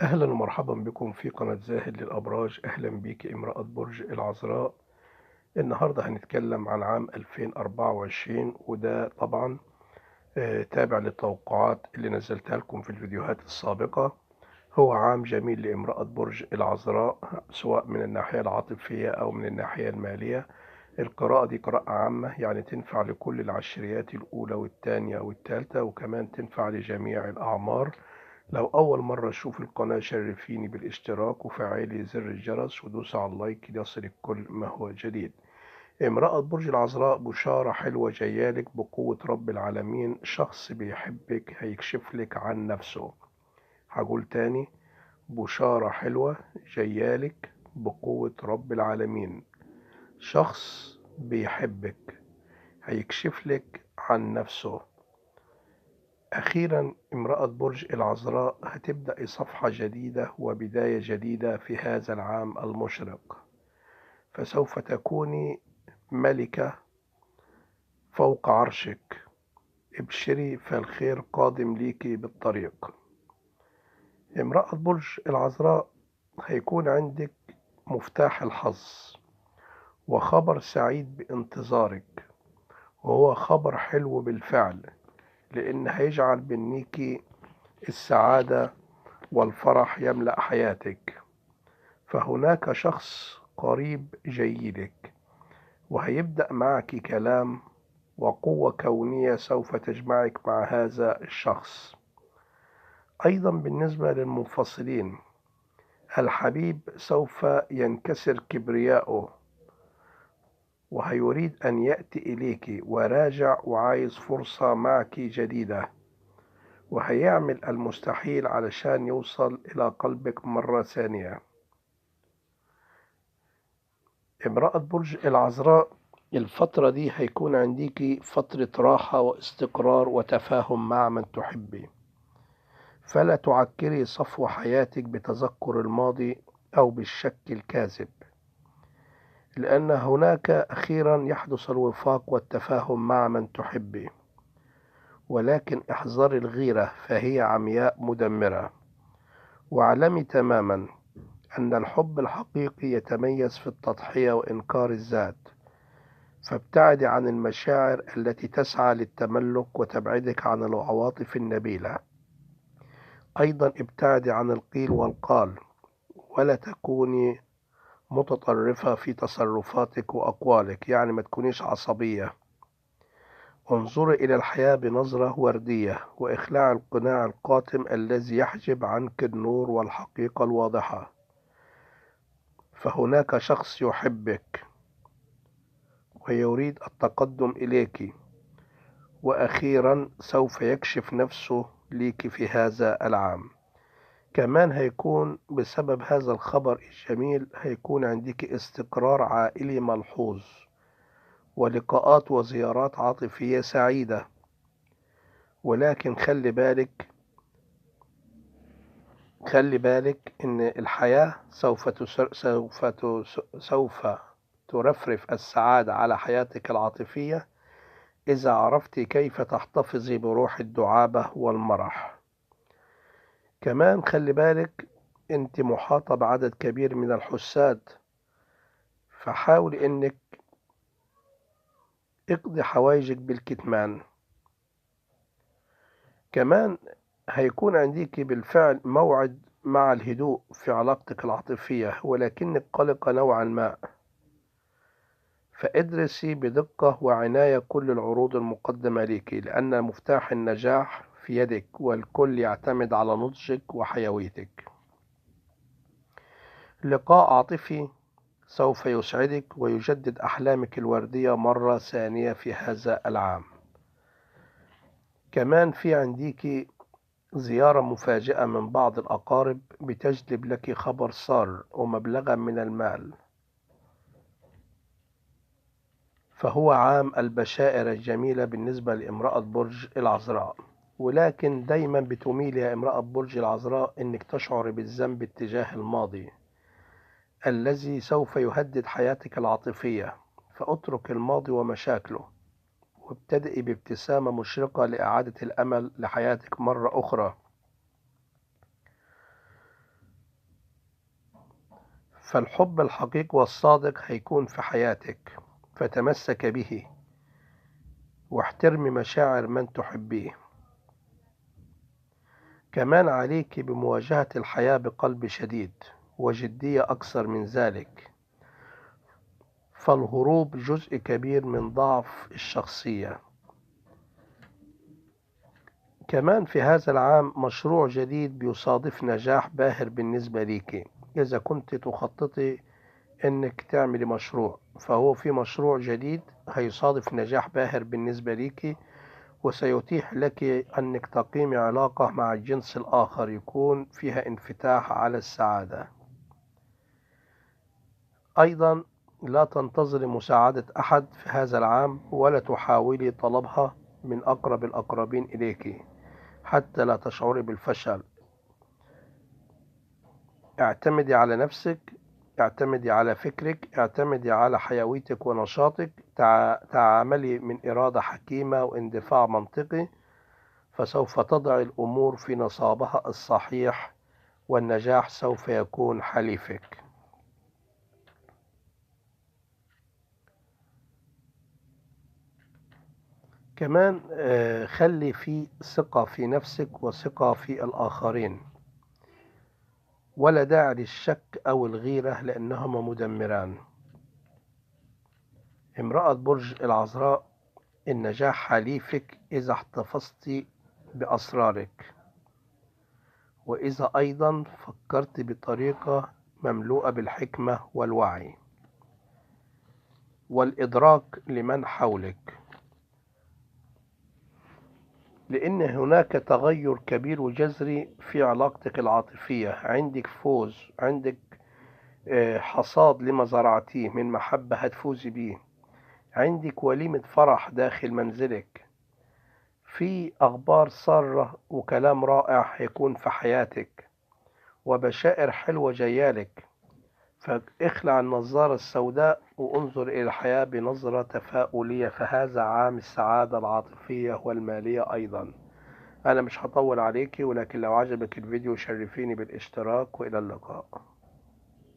أهلا ومرحبا بكم في قناة زاهد للأبراج. أهلا بك امرأة برج العذراء. النهاردة هنتكلم عن عام 2024، وده طبعا تابع للتوقعات اللي نزلتها لكم في الفيديوهات السابقة. هو عام جميل لامرأة برج العذراء سواء من الناحية العاطفية أو من الناحية المالية. القراءة دي قراءة عامة، يعني تنفع لكل العشريات الأولى والثانية والثالثة، وكمان تنفع لجميع الأعمار. لو أول مرة تشوف القناة شرفيني بالاشتراك وفعلي زر الجرس ودوس على اللايك ليصلك كل ما هو جديد. امرأة برج العذراء بشارة حلوة جايالك بقوة رب العالمين. شخص بيحبك هيكشف لك عن نفسه. هقول تاني، بشارة حلوة جايالك بقوة رب العالمين. شخص بيحبك هيكشف لك عن نفسه. أخيرا امرأة برج العذراء هتبدأ صفحة جديدة وبداية جديدة في هذا العام المشرق، فسوف تكوني ملكة فوق عرشك. ابشري فالخير قادم ليكي بالطريق. امرأة برج العذراء هيكون عندك مفتاح الحظ وخبر سعيد بانتظارك، وهو خبر حلو بالفعل، لأن هيجعل منيكي السعادة والفرح يملأ حياتك. فهناك شخص قريب جيدك وهيبدأ معك كلام، وقوة كونية سوف تجمعك مع هذا الشخص. أيضا بالنسبة للمنفصلين، الحبيب سوف ينكسر كبرياءه وهيريد أن يأتي إليك وراجع وعايز فرصة معك جديدة، وهيعمل المستحيل علشان يوصل إلى قلبك مرة ثانية. امرأة برج العذراء الفترة دي هيكون عندك فترة راحة واستقرار وتفاهم مع من تحبي، فلا تعكري صفو حياتك بتذكر الماضي أو بالشك الكاذب، لأن هناك أخيرا يحدث الوفاق والتفاهم مع من تحبي. ولكن احذري الغيرة فهي عمياء مدمرة. واعلمي تماما أن الحب الحقيقي يتميز في التضحية وإنكار الذات، فابتعدي عن المشاعر التي تسعى للتملك وتبعدك عن العواطف النبيلة. أيضا ابتعدي عن القيل والقال، ولا تكوني متطرفة في تصرفاتك وأقوالك، يعني ما تكونيش عصبية. انظري إلى الحياة بنظرة وردية، وإخلاع القناع القاتم الذي يحجب عنك النور والحقيقة الواضحة. فهناك شخص يحبك ويريد التقدم إليك، وأخيرا سوف يكشف نفسه ليك في هذا العام. كمان هيكون بسبب هذا الخبر الجميل هيكون عندك استقرار عائلي ملحوظ، ولقاءات وزيارات عاطفية سعيدة. ولكن خلي بالك ان الحياة سوف ترفرف السعادة على حياتك العاطفية إذا عرفت كيف تحتفظي بروح الدعابة والمرح. كمان خلي بالك انت محاطة بعدد كبير من الحساد، فحاولي انك اقضي حوايجك بالكتمان. كمان هيكون عندك بالفعل موعد مع الهدوء في علاقتك العاطفية، ولكنك قلقة نوعا ما، فادرسي بدقة وعناية كل العروض المقدمة لك، لأن مفتاح النجاح في يدك والكل يعتمد على نضجك وحيويتك. لقاء عاطفي سوف يسعدك ويجدد أحلامك الوردية مرة ثانية في هذا العام. كمان في عندك زيارة مفاجئة من بعض الأقارب بتجلب لك خبر سار ومبلغا من المال، فهو عام البشائر الجميلة بالنسبة لامرأة برج العذراء. ولكن دايما بتميل يا امرأة برج العذراء انك تشعر بالذنب اتجاه الماضي الذي سوف يهدد حياتك العاطفية، فاترك الماضي ومشاكله وابتدئي بابتسامة مشرقة لإعادة الأمل لحياتك مرة أخرى. فالحب الحقيقي والصادق هيكون في حياتك، فتمسك به واحترمي مشاعر من تحبيه. كمان عليك بمواجهة الحياة بقلب شديد وجدية أكثر من ذلك، فالهروب جزء كبير من ضعف الشخصية. كمان في هذا العام مشروع جديد بيصادف نجاح باهر بالنسبة ليك. إذا كنت تخططي إنك تعملي مشروع، فهو في مشروع جديد هيصادف نجاح باهر بالنسبة ليك، وسيتيح لك أنك تقيمي علاقة مع الجنس الآخر يكون فيها انفتاح على السعادة. أيضا لا تنتظري مساعدة أحد في هذا العام، ولا تحاولي طلبها من أقرب الأقربين إليك حتى لا تشعري بالفشل. اعتمدي على نفسك، اعتمدي على فكرك، اعتمدي على حيويتك ونشاطك، تعاملي من إرادة حكيمة واندفاع منطقي، فسوف تضع الأمور في نصابها الصحيح، والنجاح سوف يكون حليفك. كمان خلي في ثقة في نفسك وثقة في الآخرين، ولا داعي للشك أو الغيرة لأنهما مدمران. امرأة برج العذراء، النجاح حليفك إذا احتفظت بأسرارك، وإذا أيضا فكرت بطريقة مملوءة بالحكمة والوعي والإدراك لمن حولك، لأن هناك تغير كبير وجذري في علاقتك العاطفية. عندك فوز، عندك حصاد لما زرعتيه من محبة هتفوزي بيه، عندك وليمة فرح داخل منزلك، في أخبار سارة وكلام رائع هيكون في حياتك، وبشائر حلوة جايالك. فاخلع النظارة السوداء وانظر إلى الحياة بنظرة تفاؤلية، فهذا عام السعادة العاطفية والمالية أيضا. أنا مش هطول عليكي، ولكن لو عجبك الفيديو شرفيني بالاشتراك، وإلى اللقاء.